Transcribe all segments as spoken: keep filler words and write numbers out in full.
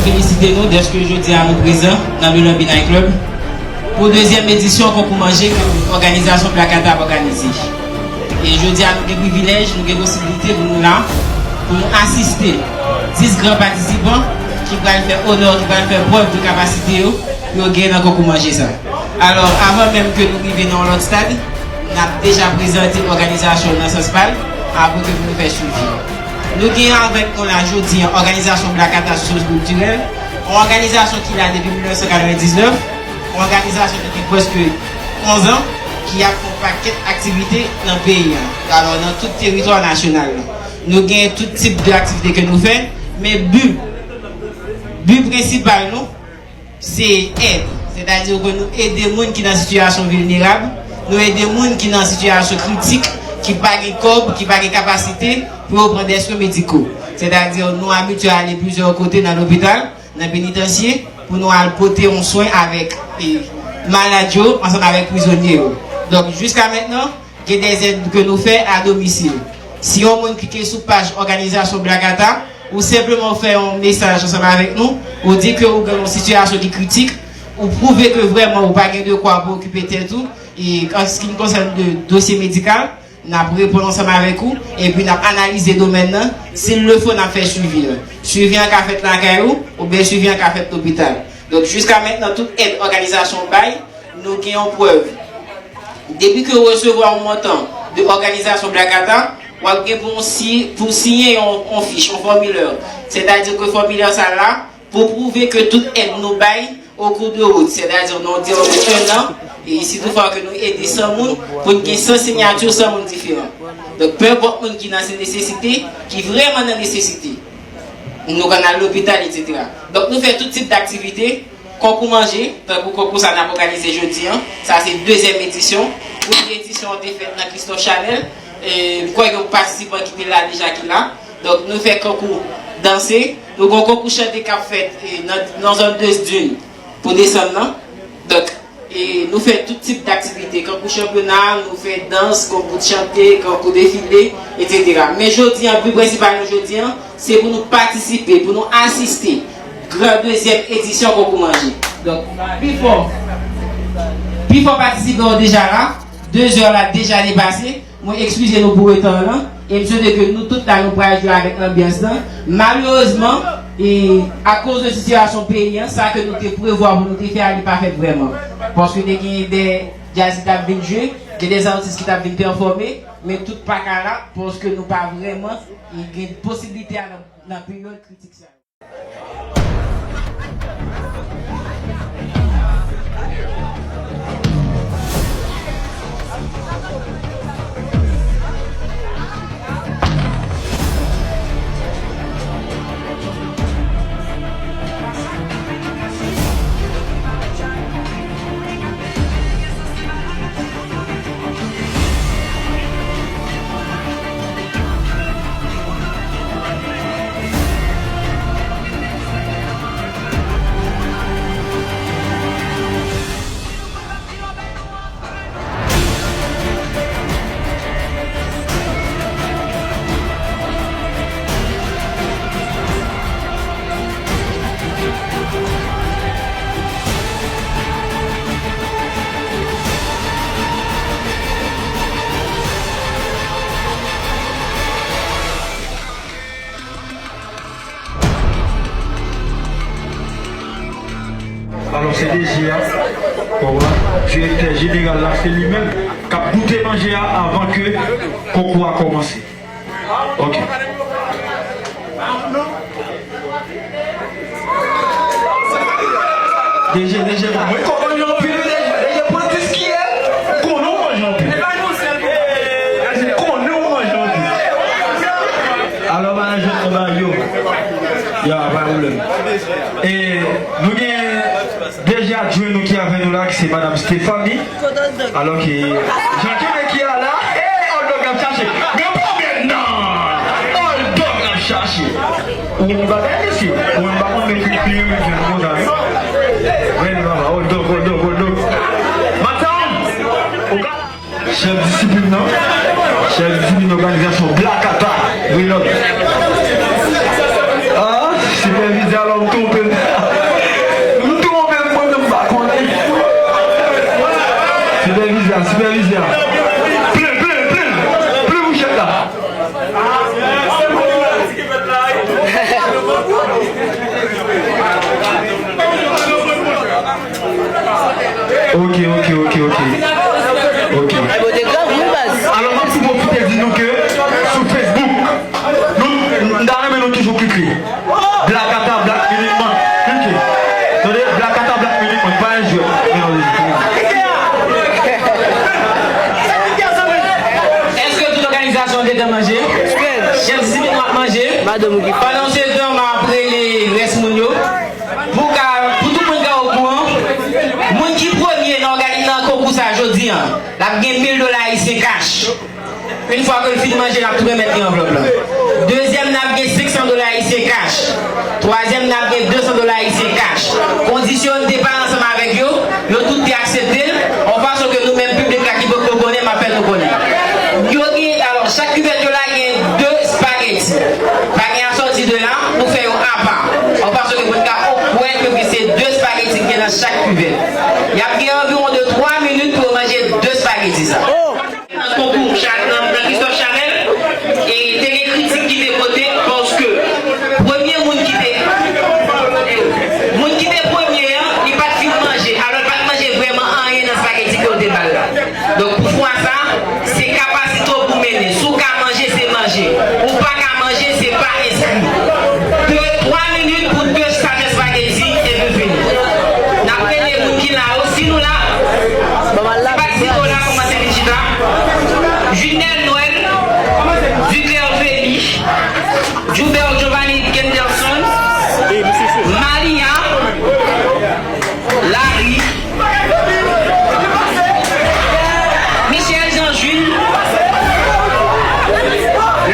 Felisite nou dèske jodi a nou prezan nan Lulambee Night Club pou dezyèm edisyon konkou manje ke òganizasyon Black Cat ap òganize. E jodi a nou gen privilèj, nou gen posibilite pou nou la, pou nou asiste dis gran patisipan ki pral fè onè, ki pral fè prèv de kapasite yo, pou yo gen nan konkou manje sa. Alò, avan menm ke nou rive nan yon lòt stad, n ap deja prezante òganizasyon nan sans pa l, apre ke pou nou fè swivi. Nou gen avèk nou la jodi an òganizasyon Black Cat Asosiyasyon Kiltirèl, yon òganizasyon ki la depi mil nèf san katrevendiznèf, yon òganizasyon ki gen prèske onz an, ki ap fè yon pakèt aktivite nan peyi a, alò nan tout teritwa nasyonal la. Nou gen tout tip de aktivite ke nou fè, men bi, bi prensipal nou, se èd. Sètadi ke nou ede moun ki nan sitiyasyon vilnerab, nou ede moun ki nan sitiyasyon kritik, ki pa gen kòb, ki pa gen kapasite pou yo pran dè swen mediko. Sètadi nou abitye ale plizyè kote nan lopital, nan penitansye, pou nou al pote yon swen avèk, e, malad yo, ansanm avèk prizonye yo. Donk, jiska mentnan, gen de zèd ke nou fè a domisil. Si yon moun klike sou paj òganizasyon Black Cat, ou senpleman fè yon mesaj ansanm avèk nou, ou di ke ou gen yon sitiyasyon ki kritik, ou pwouve ke vrèman ou pa gen de kwa pou okipe tèt ou, e an se ki konsène de dosye medikal, n ap reponn ansanm avèk ou, epi n ap analize domèn nan, si l le fo, n ap fè swivi an. Swivi an ka fèt lakay ou, oubyen swivi an ka fèt lopital. Donk, jiska mentnan, tout èd òganizasyon bay, nou gen yon prèv. Depi ke w resevwa yon montan de òganizasyon Black Cat, w ap gen pou w si-, pou w siyen yon, yon fich, yon fòmilè. Sètadi ke fòmilè sa la, pou pwouve ke tout èd nou bay o kou de wout, sètadi nan yon diran de enn an, e si toutfwa ke nou ede san moun, pou n gen san siyati, san moun diferan. Donk, penenpòt moun ki nan nesesite, ki vrèman nan nesesite, nou konn al lopital, etsetera. Donk, nou fè tout tip daktivite, konkou manje, tankou konkou sa n ap òganize jodi an, sa se dezyèm edisyon. Premye edisyon an te fèt nan Christophe Chanel, e m kwè gen patisipan ki te la deja ki la. Donk, nou fè konkou danse, nou gen yon konkou chante k ap fèt, e, nan, nan zòn de Dune pou desanm nan. Donk, e, nou fè tout tip daktivite, konkou chanpyona, nou fè dans, konkou chante, konkou defile, etsetera. Men jodi an, bi prensipal nou jodi an, se pou nou patisipe, pou nou asiste gran dezyèm edisyon konkou manje. Donk, pi fò, pi fò patisipan yo deja la, de zè la deja depase, mwen ekskize nou pou reta lan, e m swete ke nou tout la nou pral jwe avèk anbyans lan. Malerezman, e akoz de sitiyasyon peyi an, sa ke nou te prevwa pou nou te fè a, li pa fèt vrèman. Paske te gen de djaz ki t ap vin jwe, gen de atis ki t ap vin pèfòme, men tout pa ka la, paske nou pa vrèman, e, gen posiblite a nan, nan peryòd kritik sa yo. Alò, se D G a, konprann? Direktè jeneral la, se li menm k ap goute manje a avan ke konkou a kòmanse. Ok. D G, D G, mwen konn manje anpil, wi, D G, D G, pran dis kiyè, m konnen w manje anpil. M konnen w manje anpil. Alò, manager, nou ba yo. Ya, pa pwoblèm. E nou gen D G adjwen nou ki avè nou la, ki se Madam Stéphanie. Alò ke, jan kenbe ki a la, e, hot dog ap chache. Men pa bèt non! Hot dog ap chache. Ou yon bagay, mesye. Ou menm pa konn men ki kliyan men jwenn konsa, wi. Men papa, hot dog, hot dog, hot dog. Madam, ou ka Chèf disiplin nan, chèf disiplin òganizasyon Black Cat, Renan. Ah, sipèvizè, alò m twonpe m Nou toujou klike. Blakata, Black Minute Man. Klike. Tande, Blakata, Black Minute Man. Pa yon jwèt. Men non, Èske tout òganizasyon an gentan manje? Chèf disiplin w ap manje. Pandan se tan, m ap rele rès moun yo. Pou ka, pou tout moun ka okouran, moun ki premye nan ògani-, nan konkou sa jodi a, l ap gen mil dola ayisyen kach. Yon fwa ke l fin manje, n ap tou remèt li anvlòp la. Dezyèm nan ap gen senk san dola ayisyen kach. Twazyèm nan ap gen de san dola ayisyen kach. Kondisyon yo te pale ansanm avèk yo, yo tout te aksepte l. Yon fason ke nou menm piblik la ki poko konnen, m ap fè nou konnen. Yo gen, alò, chak kivèt yo la gen de espageti. Pa gen asòti de la, nou fè yo apa. Yon fason ke moun ka kwè ke se de espageti ki gen nan chak kivèt. Y ap gen anviwon de twa minit pou yo manje de espageti sa. Nan konkou Cha-, nan, nan Christophe Chanel, e te gen kritik ki te pote, paske premye moun ki te, moun ki te premye an, li pa t fin manje, alò l pa t manje vrèman anyen nan espageti ke yo te ba l la. Donk, pou fwa sa, se kapasite w pou mennen. Si w ka manje, se manje. Ou pa ka manje, se pa enskri. De, twa minit pou de sa espageti, epi fini. N ap rele moun ki la yo. Si nou la, Patino la kòmanse vin chita. Junel Noël, Duclair Félix, Joubert Giovanni Genderson, Malia, Larry, Michel Jean Jules,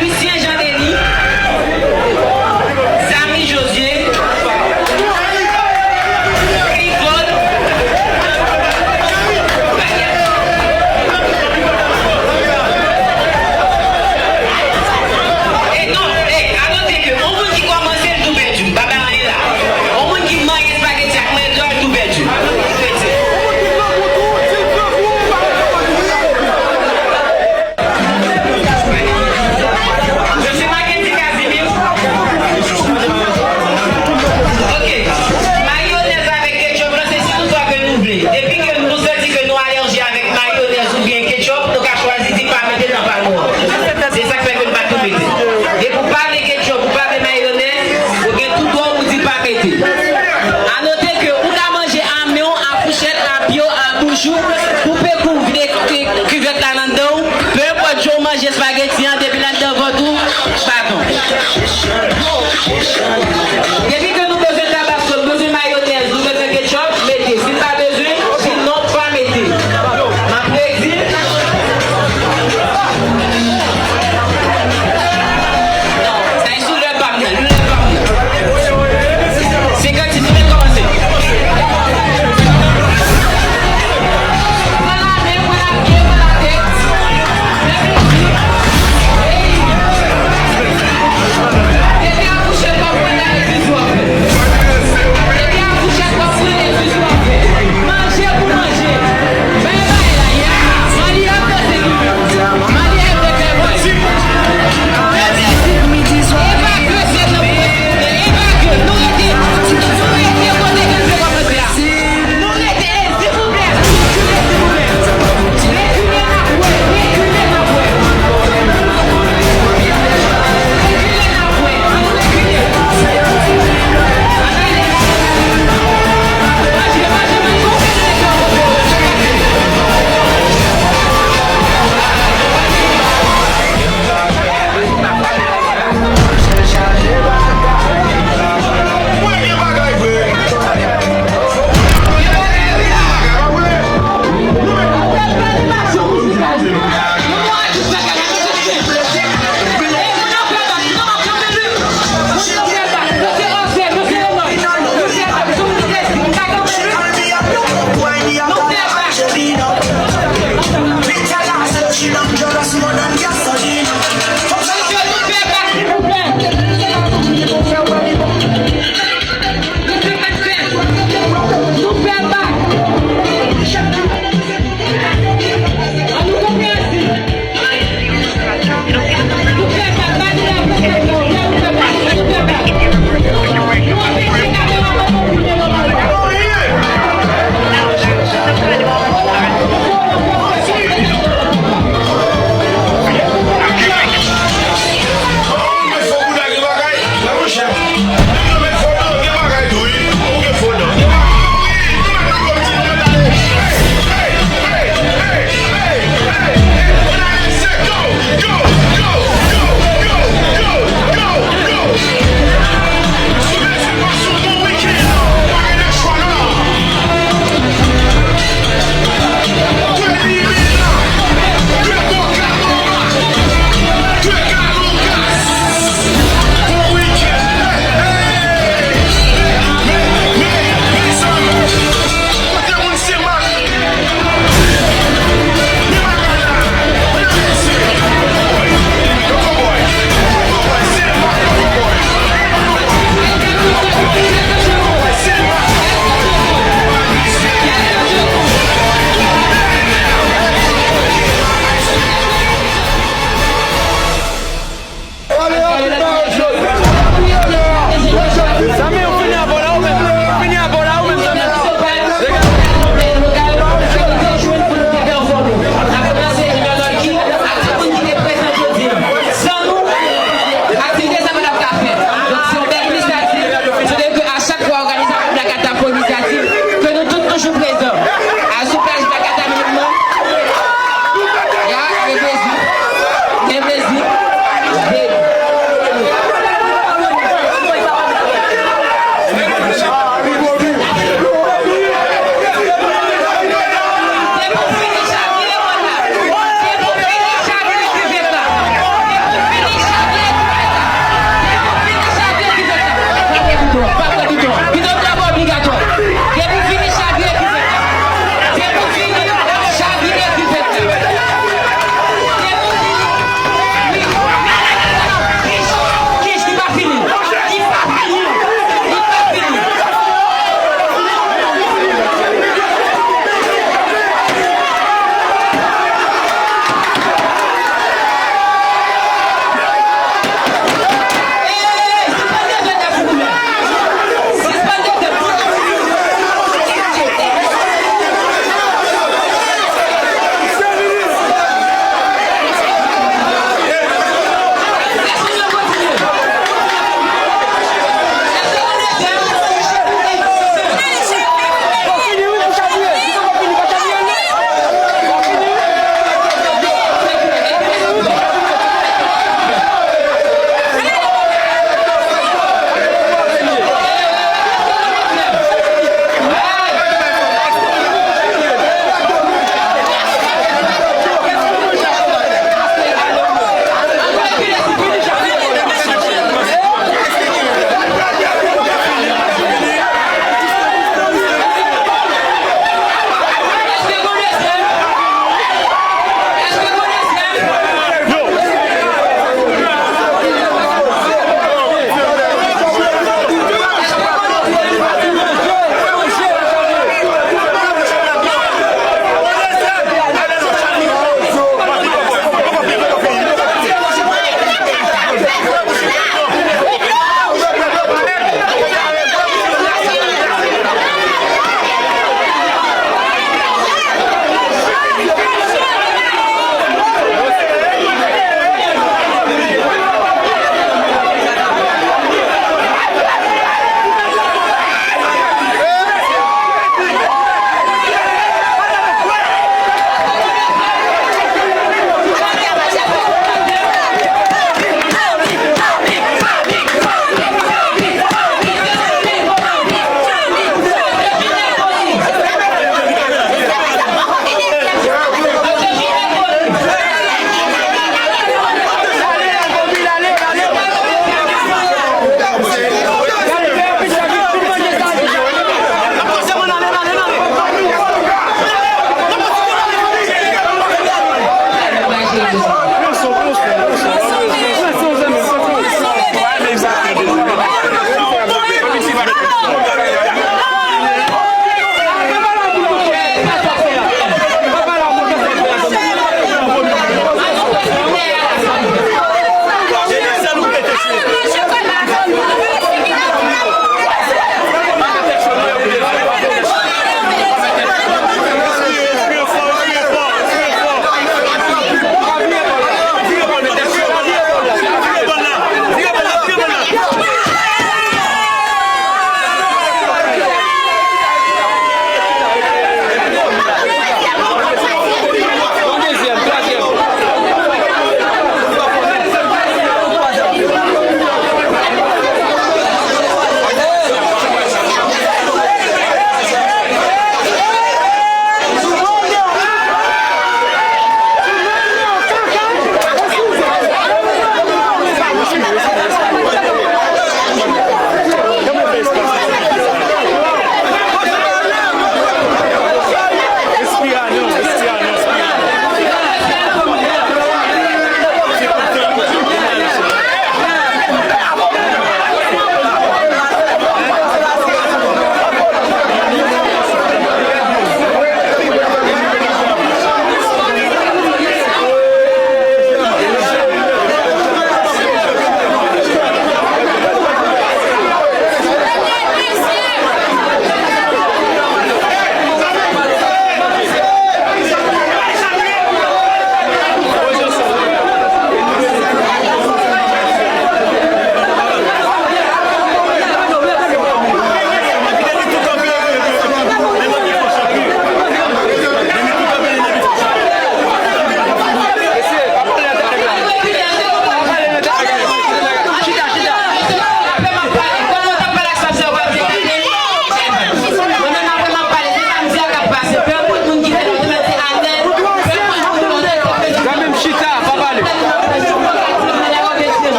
Lucien Jean Denis, Samy Josué, Clifford, e non, e, a note ke yon moun ki kòmanse, l tou pèdi. M pa bay anyen la. Yon moun ki manyen espageti ak manyen dlo, l tou pèdi. Mesye Mackendy Casimir. Ok. Mayonèz avèk ketchup la, se si toutfwa ke nou vle. Depi ke nou santi ke nou alèji avèk mayonèz oubyen ketchup, nou ka chwazi di pa mete nan pa nou an. Se sa k fè ke n pa tou mete. Depi w pa vle ketchup, ou pa vle mayonèz, ou gen tout dwa w pou di pa mete. A note ke ou ka manje a men w, a fouchèt, a pye w, a bouch ou, koupe kou, vide ki-, kivèt la nan dan w, pe enpòt jan w manje espageti an, depi l anndan vant ou, baton. Depi ke nou bezwen tabasko, nou bezwen mayonèz, nou bezwen ketchup, mete. Si n pa bezwen, di non, pa mete. M ap redi. Sa e sou lè pa m nan, lè pa m nan. Senkannsis, nou mèt kòmanse. Pran lamen, pran lapye, pran latèt. Lè pli vit. Ey! Depi a kouche, pa pran lamen pli twòp.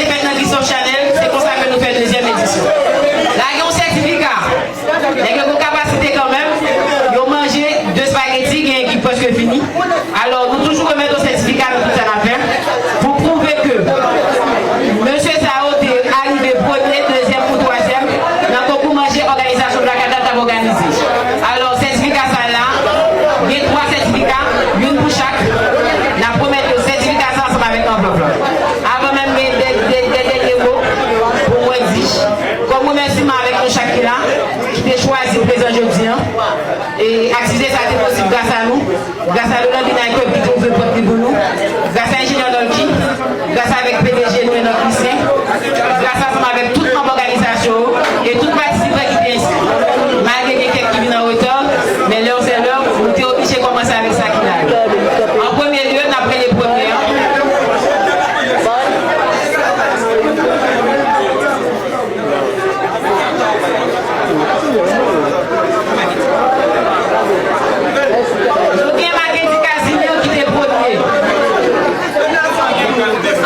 Fèt nan Christophe Chanel, se konsa ke nou fè dezyèm edisyon. Lage yon sètifika. Nèg yo gen kapasite kanmenm. Yo manje de spaghetti, gen ki prèske fini. Alò, nou toujou remèt yon sètifika nan tout sa n ap fè pou pwouve ke mesye sa yo te arive premye, dezyèm ou twazyèm nan konkou manje òganizasyon Black Adult t ap òganize. Alò, sètifika sa la, gen twa sètifika, youn pou chak. N ap remèt yo sètifika sa ansanm avèk anvlòp la. Avan menm gen de, de, de dènye mo pou mwen di, kòm remèsiman avèk nou chak ki la, ki te chwazi prezan jodi an. E aktivite sa te posib gras a nou, gras a Lolandina Club ki te ouvri pòt li pou nou, gras a Enjenyè Nolky, gras avèk P D G nou, Enock Lucien, gras ansanm avèk tout manm òganizasyon yo e tout patisipan ki te enskri. Malgre gen kèk ki vin an reta, men lè se lè, nou te oblije kòmanse avèk sa ki la yo. An premye lye, n ap rele premye an. Nou gen Mackendy Casimir ki te premye.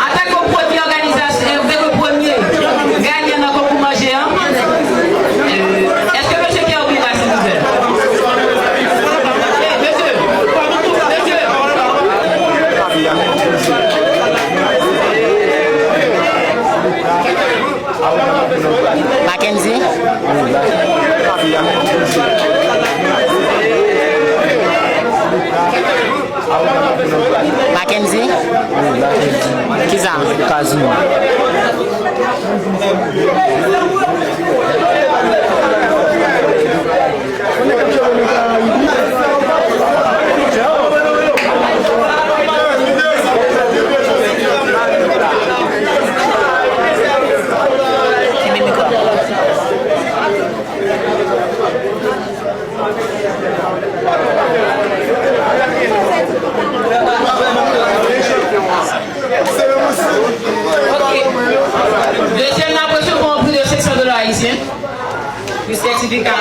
Antanke premye òganizasyon, antanke premye ganyan nan konkou manje an, èske mesye Kerby la, silvouplè? Mesye, mesye. Mackendy? Mackendy? Kisa? Kazim. Dezyèm nan ap resevwa yon pri de senk san dola ayisyen. Yon sètifika.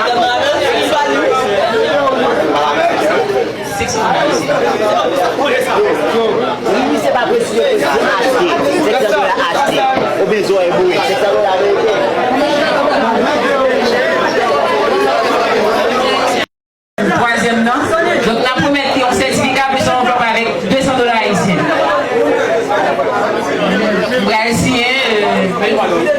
Senk san dola ayisyen. Wi, misye pa presize, presize achte. Senk san dola achte. Oubyen zòrèy boure. Senk san dola ameriken. Twazyèm nan. Donk, n ap remèt yon sètifika plis yon anvlòp avèk de san dola ayisyen. M pral siyen, euh,